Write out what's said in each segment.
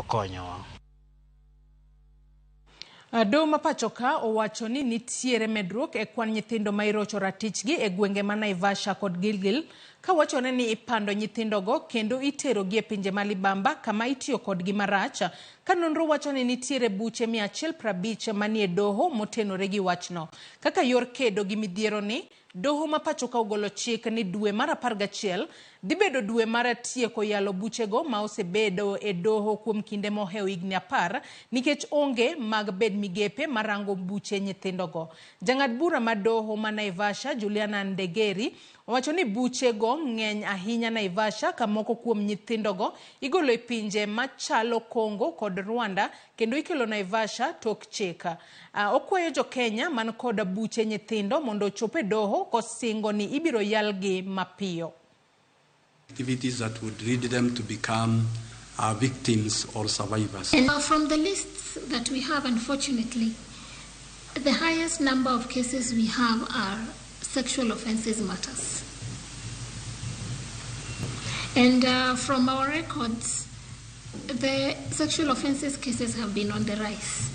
Konyowa. Doho ma pacho ka owacho ni nitiere medruok e kwan nyithindo ma irocho ratichgi e gwenge ma Naivasha kod Gilgil, kawachore ni ipando nyithindogo kendo iterogi e pinje ma libamba kama itiyo kodgi marach, ka nonro wacho ni nitiere buche 150 manie doho motenore gi wachno. Kaka yor kedo gi midhieroni, doho ma pacho ka ogolo chik ni dwe mar 11 dhi bedo dwe mar tieko yalo buchego ma osebedo e doho kuom kinde mohewo higni 10 nikech onge mag bed migepe marango buche nyithindogo. Jang'ad bura ma doho ma Naivasha, Juliana Ndegeri, owacho ni buchego ng'eny ahinya Naivasha, ka moko kuom nyithindogo igolo e pinje machalo Congo kod Rwanda kendo ikelo Naivasha tok chik. Okwayo jo Kenya man kod buche nyithindo mondo ochop e doho kosingo ni ibiro yalgi mapiyo. Activities that would lead them to become victims or survivors. And from the lists that we have, unfortunately, the highest number of cases we have are sexual offences matters. And from our records, the sexual offences cases have been on the rise.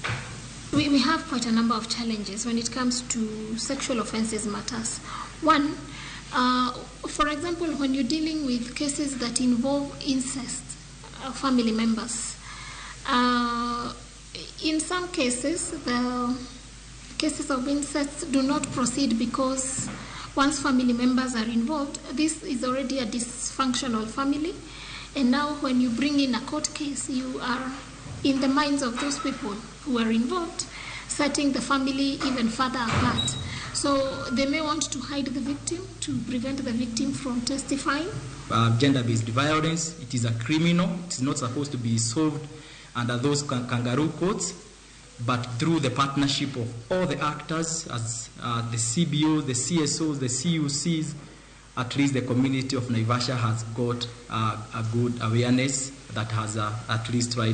We have quite a number of challenges when it comes to sexual offences matters. One, for example, when you're dealing with cases that involve incest, family members, in some cases, the cases of incest do not proceed because once family members are involved, this is already a dysfunctional family. And now when you bring in a court case, you are in the minds of those people who are involved, setting the family even further apart. So they may want to hide the victim to prevent the victim from testifying. Gender-based violence, it is a criminal. It is not supposed to be solved under those kangaroo courts, but through the partnership of all the actors, as the CBO, the CSOs, the CUCs, at least the community of Naivasha has got a good awareness that has at least tried